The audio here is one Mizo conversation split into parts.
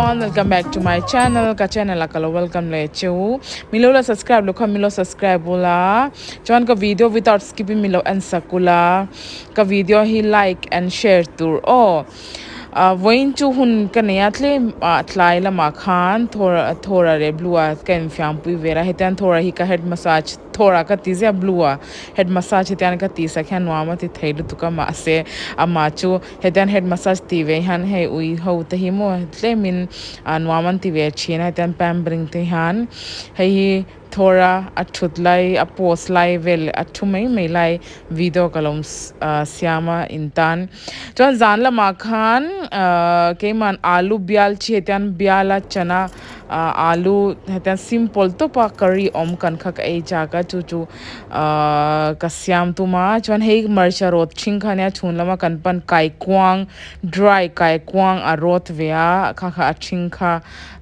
everyone, welcome back to my channel. Ka channel a ka lo welcome leh cheu. Milo la subscribe lo kha milo subscribe ula. Chuan ka video without skipping milo en sak ula. Ka video hi like and share tur aw. Vawiin chu hun ka nei a tlem ah tlai lamah khan Thor Thora leh Blue a ka infiampui vel a. Hetiang Thora hi ka head massage Thora ka ti ziah Blue a head massage hetiang ka tih sak hian nuam a ti thei lutuk a mahse amah chu hetiang head massage tih ve hian hei ui ho te hi maw tlemin ah nuam an ti ve thin a hetiang pampering te hian hei hi Thora a thut lai a pose lai vel a thu mai mai lai video ka lo ah siam a intan chuan zan lamah khan ah keimah alu bial chi hetiang bial a chana ah alu hetiang simple tawp a curry awm kan kha ka ei chak a chu chu ahh ka siam tum a chuan hei hmarcha rawt hring kha ania chhun lama kan pan kaikuang dry kaikuang a rawt ve a kha kha a hring kha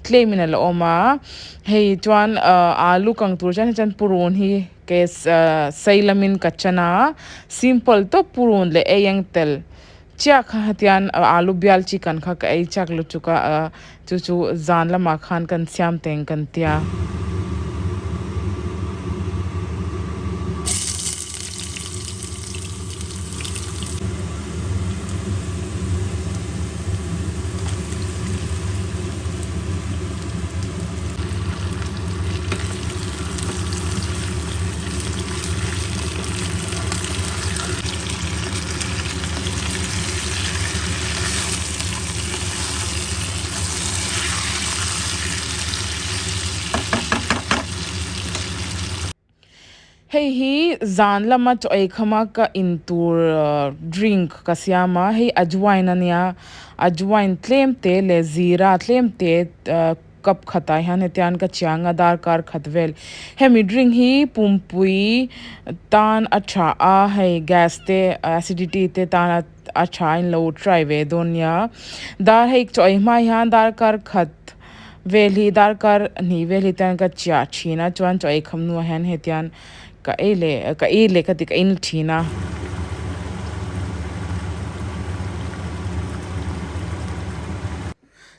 tlem in a la awm a hei chuan ahh alu kang tur chuan hetiang purun hi ke sei lamin ka chan a simple tawp purun leh ei ang tel chiah kha hetiang alu bial chicken kha ka ei chak lutuk a chu chu zan lamah khan kan siam teng kan tia. Hei hi zan lama chaw ei khama ka in tur drink ka siam a hei ajwain ania ajwain tlem te leh zira tlem te cup khatah hian hetiang ka chiang a darkar khat vel hemi drink hi pumpui tan a tha a hei gas te acidity te tan a tha a inlo try ve dawn nia dar hei chaw ei hma hian darkar khat vel hi darkar hnih vel hi chuan ka chiah thin a chuan chaw ei kham hnuah hian hetiang ka ei leh ka ei leh ka ti ka in thin a.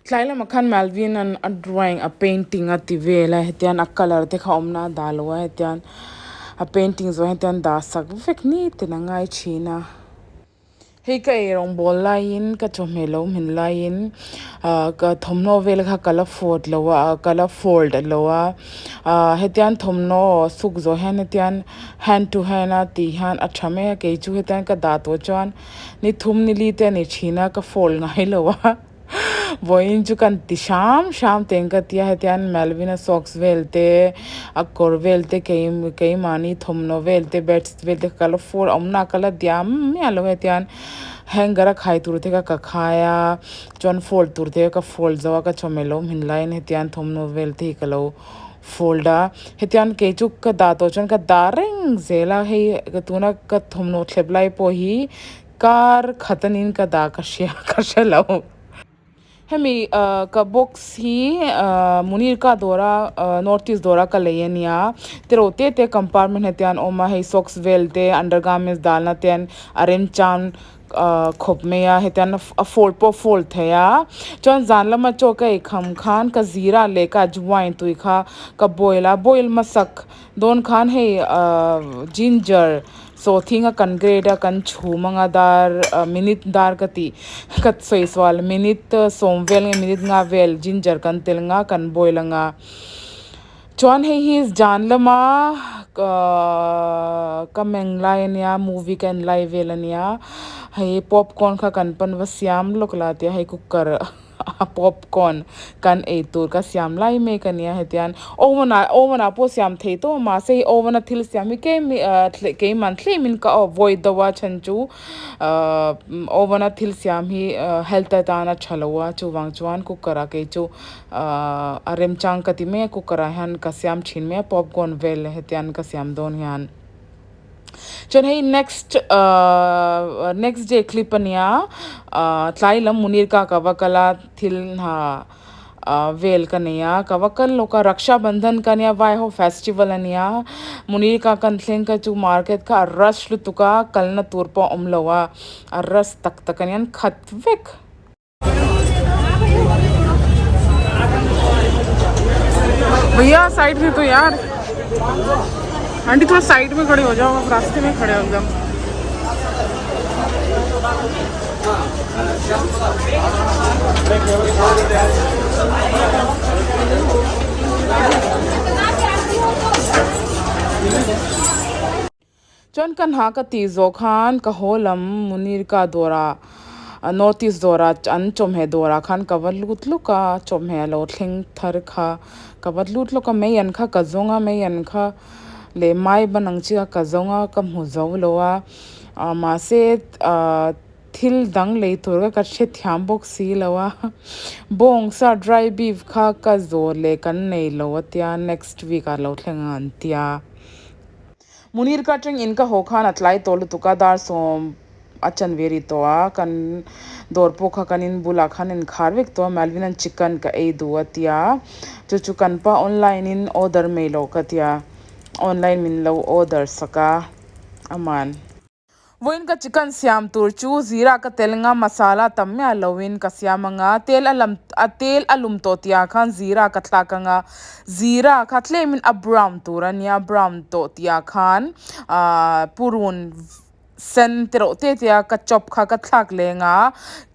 Tlai lamah khan Malvin an a drawing a painting a ti vel a hetian a colour te kha awmna a dah lo a hetian a painting zawh hetian dah sak vek nitin a ngai thin a. Hei ka ei rawngbawl laiin ka chawhmeh lo hmin laiin ah ka thawmhnaw vel kha ka la fawt lo a ka la fold lo a ah hetian thawmhnaw suk zawh hian hetian hand to hand a tih hian a tha mai a kei chu hetian ka dah tawh chuan ni thum ni li te a ni thin a ka fold ngai lo a vawiin chu kan ti hram hram teng ka tia hetian Melvin a socks vel te a kawr vel te kei keimahni thawmhnaw vel te bedsheet vel te ka la fold awmna ka la diam miah lo hetian hanger a khai tur te kha ka khai a chuan fold tur te ka fold zo a ka chawhmeh lo hmin laiin hetian thawmhnaw vel te hi ka lo fold a hetian kei chu ka dah tawh chuan ka dah reng zel a hei tuna ka thawmhnaw thlep lai pawh hi kar khat anin ka dah ka hria ka hre lo hemi ah ka box hi ah Munirka dawra ah north east dawra ka lei ania tiraw te te compartment hetian a awm a hei socks vel te undergarments dalna te a remchang ah khawp mai a hetian a fold pawh a fold thei a chuan zan lama chaw ka ei kham khan ka zira leh ka ajwain tui kha ka boil a boil hmasak dawn khan hei ah ginger sawhthing a kan grate a kan chhum anga dar ah minute dar ka tih ka sawi sual minute sawm vel nge minute nga vel ginger kan tel anga kan boil anga. Chuan hei hi zan lama ahh ka meng lai ania movie ka en lai vel ania hei popcorn kha kan pan va siam lawk la tia hei cooker a popcorn kan ei tur ka siam lai mek ania hetian oven ah oven ah pawh siam thei tawh mahse hei oven a thil siam hi tlem ahh keimah tlemin ka avoid deuh a chhan chu ahh oven a thil siam hi health atana tha lo a chuvang chuan cooker ah kei chu. Ahh a remchang ka ti mai a cooker ah hian ka siam thin mai a popcorn vel hetian ka siam dawn hian chuan hei next ahh next day clip ania ahh tlai lam munir ka ka va kal a thil hna ah vel ka nei a ka va kal lawk a raksha bandhan ka nia vai ho festival ania munir ka kan thleng kha chu market kha a rush lutuk a kalna tur pawh a awm lo a a rush tak tak ania an khat vek. भैया साइड में तो यार आंटी थोड़ा साइड में खड़े हो जाओ आप रास्ते में खड़े हो एकदम Chuan ka hna ka tih zawh khan ka haw lam Munirka dawrah North East dawrah an chawhmeh dawrah khan ka va lut lawk a, chawhmeh a lo thleng thar kha ka va lut lawk a, mei an kha ka zawng a, mei an kha leh mai ban ang chi kha ka zawng a ka hmu zo lo a, mahse ahh thil dang lei tur kha ka hrethiam bawk si lo a, bawngsa dry beef kha ka zawh leh kan nei lo a tia next week ah lo thleng ang an tia. Munir ka atang in ka haw khan a tlai tawh lutuk a, dar sawm a chan ve ri tawh a, kan dawr pawh kha kan in bulah khan in khar vek tawh a, Malvin an chicken ka ei duh a tia, chu chu kan pa online in order mai loh ka tia, online min lo order sak a, aman. Vawiin ka chicken siam tur chu zira ka tel anga masala tam miah loin ka siam anga tel a lam a tel a lum tawh tihah khan zira ka thlak anga zira kha tlemin a brown tur a nia brown tawh tihah khan ahh purun sen te reuh te te a ka chop kha ka thlak leh anga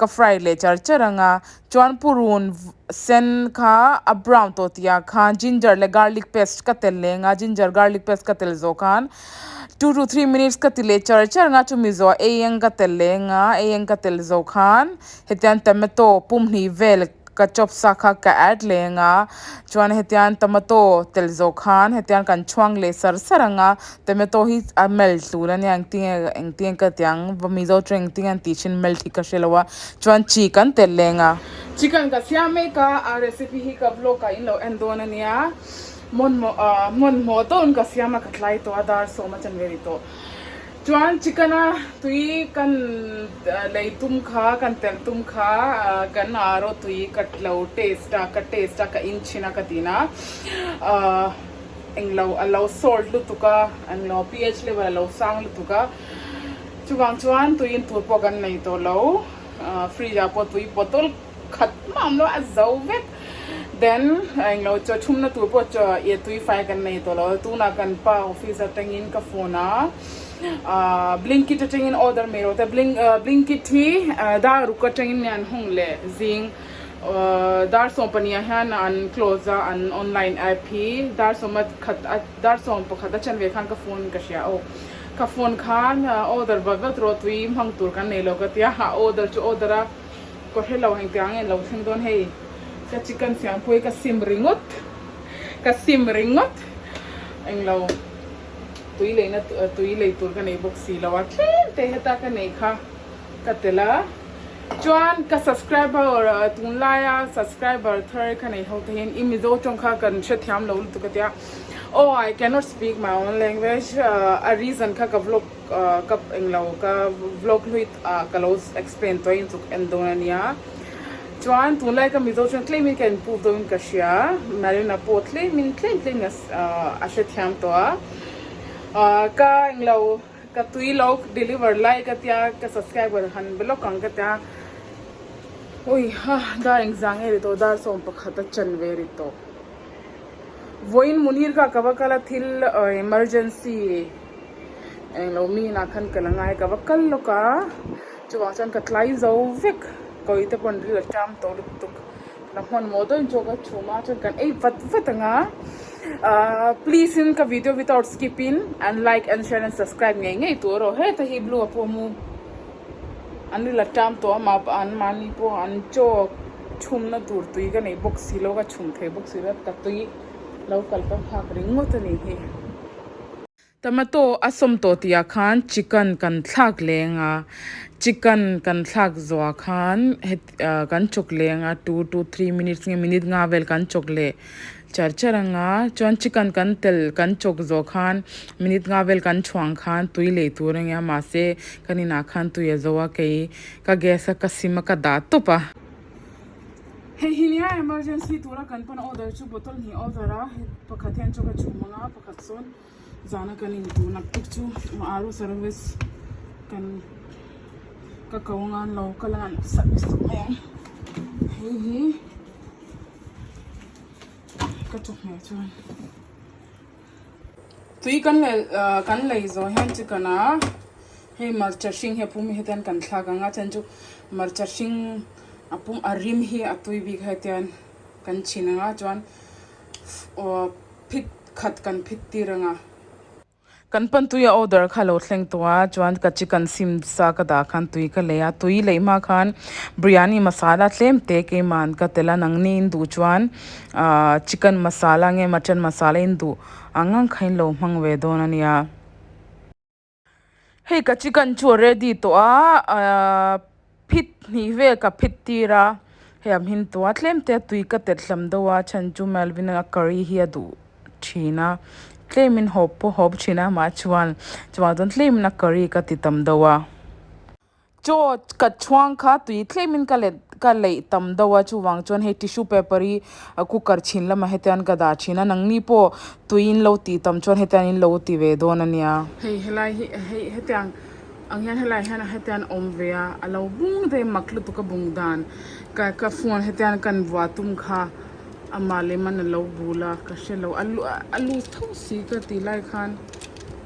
ka fry leh char char anga chuan purun sen kha a brown tawh tihah khan ginger leh garlic paste ka tel leh anga ginger garlic paste ka tel zawh khan. Two to three minutes ka ti leh char char anga chumi zawh ei ang ka tel leh anga ei ang ka tel zawh khan hetiang tomato pumhnih vel ka chop sa kha ka add leh anga chuan hetiang tomato tel zawh khan hetiang kan chhuang leh sar sar anga tomato hi a melt hlur ania engtinge engtinge ka ti ang mizo chu engtinge an tih thin melt hi ka hre lo a chuan chi kan tel leh anga. Chicken ka siam mek a a recipe hi ka vlog ah in lo en dawn ania. Hmanhmawh ah hmanhmawh deuhin ka siam a ka tlai tawh a dar sawm a chan ve rih tawh. Chuan chicken a tui kan lei tum kha kan telh tum kha kan aro tui ka lo taste a ka taste a ka in chhin a ka tin a ah englo a lo salt lutuk a englo pH level a lo sang lutuk a chuvang chuan tui in tur pawh kan nei tawh lo fridge ah pawh tui bottle khat mah awm lo a zo vek then englo chaw thumna tur pawh chaw ih tui fai kan nei tawh lo tunah kan pa office atangin ka phone a ah blinkit atangin order mai rawh te blink blinkit hi dar ruk atangin nge an hawng leh zing dar 12 ah hian an close a an online app hi dar sawma khat a dar 11 a chen ve khan ka phone ka hria aw ka phone khan order vat vat rawh tui hmang tur kan nei lo ka tia order chu order a. Ka hre lo engtiang nge lo thleng dawn hei ka chicken siam pawh hi ka sim ringawt ka sim ringawt englo tui leina tui lei tur ka nei bawk si lo a tlem te heta ka nei kha ka tel a chuan ka subscriber tunlaia subscriber thar ka nei ho te hian i mizo tawng kha kan hrethiam lo lutuk a tia aw I cannot speak my own language a reason kha ka vlog Ka englo ka vlog hlui ah ka lo explain tawh a inchuk en dawn a nia. Chuan tunlai ka Mizo chuan tlem in ka improve deuh in ka hria. Marina pawh tlem in tlem tlem in a hrethiam tawh a. Ka englo ka tui lo deliver lai ka tia ka subscriber han be lawk ang ka tia. Ui ha dar engzah nge ri tawh dar 11 a chan ve ri tawh. Vawiin Munir kha ka va kal a thil emergency englo mi inah khan ka la ngai ka va kal lawk a chuvang chuan ka tlai zo vek kawi te pawn ril a ṭam tawh lutuk la hmanhmawh deuhin chaw ka chhum a chuan kan ei vat vat ang a ahh please in ka video without skip in an like and share and subscribe ngei ngei tur aw heta hi blue a pawh mu an ril a ṭam tawh a mah an mahni pawh an chaw. Chhumna tur tui ka nei bawk si lo, ka chhum thei bawk si lo, ka tui lo kal ka nghak ringawt a nih hi. Tomato a sawm tawh tihah khan chicken kan thlak leng a, chicken kan thlak zawhah khan het kan chawk leng a two to three minutes nge minute nga vel kan chawk leh char char ang a, chuan chicken kan tel kan chawk zawh khan minute nga vel kan chhuang khan tui lei tur a nia mahse kan inah khan tui a zo a kei ka gas a ka sim a ka dah tawp a. Hei hi nia emergency tura kan pawn order chu bottle hnih order a pakhat hian chaw ka chhum anga pakhat sawn zana kan in tur naktuk chu aru service kan ka ko anga an lo kal anga an service tawh mai ang hei hi. ka chawhmeh chuan tui kan leh kan lei zawh hian chicken a hei hmarcha hring hi a pum hi hetian kan thlak ang a chuan chu hmarcha hring a pum a rim hi a tui bik a hetian kan chhin ang a chuan aw phit khat kan phit tir ang a. Kan pan tui a order kha lo thleng tawh a, chuan ka chicken sim sa ka dah khan tui ka lei a, tui lei hma khan biryani masala tlem te keiman ka tel a, nangni in duh chuan ahh chicken masala nge mutton masala in duh ang ang kha in lo hmang ve dawn a nia. Hei ka chicken chu a ready tawh a ahh phit hnih vel ka phit tir a, hei a hmin tawh a tlem te a tui ka tet hlam deuh a chhan chu Melvin a curry hi a duh thin a tlem in hawp pawh hawp thin a amah chuan chuvang chuan tlem in a curry ka ti tam deuh a. Chaw ka chhuang kha tui tlemin ka let ka leih tam deuh a chuvang chuan hei tissue paper hi cooker chhin lamah hetian ka dah thin a nangni pawh tui in lo tih tam chuan hetian in lo ti ve dawn a nia. Hei helai hi hei hetiang ang hian helai hian hetian awm ve a a lo bung daih mak lutuk a bung dan ka ka phone hetian kan vuah tum kha amah lem an a lo bul a ka hrelo a a loose tho si ka tih lai khan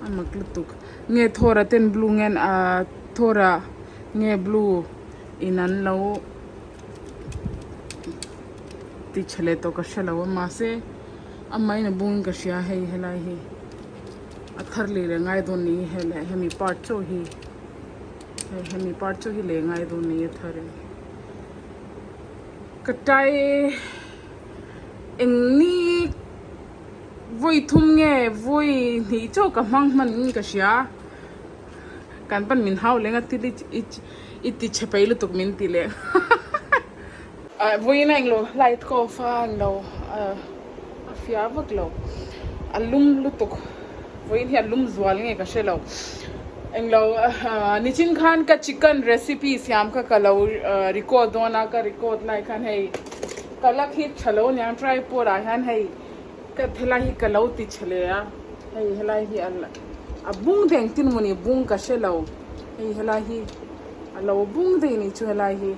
a mak lutuk. Nge thawra ten blue nge ah thawra nge blue in an lo ti tha leh tawh ka hre lo a mahse amah in a bung in ka hria hei helai hi a thar leh leh ngai dawn ni hi hei hemi part chauh hi hei hemi part chauh hi leh ngai dawn ni a thar in ka tai eng ni. Vawi thum nge vawi hnih chauh ka hmang hman in ka hria kan pan min hau leng a thil i i ti chhe peih lutuk min ti leh vawiin a englo light ka off a englo a fiah vak lo a lum lutuk vawiin hi a lum zual nge ka hre lo englo nichin khan ka chicken recipe siam kha ka lo record dawn a ka record lai khan hei. Ka la khit tha lo aniang tripod ah hian hei ka helai hi ka lo ti chhe leh a hei helai hi a a bung daih engtin mawni bung ka hre lo hei helai hi a lo bung daih a nih chu helai hi.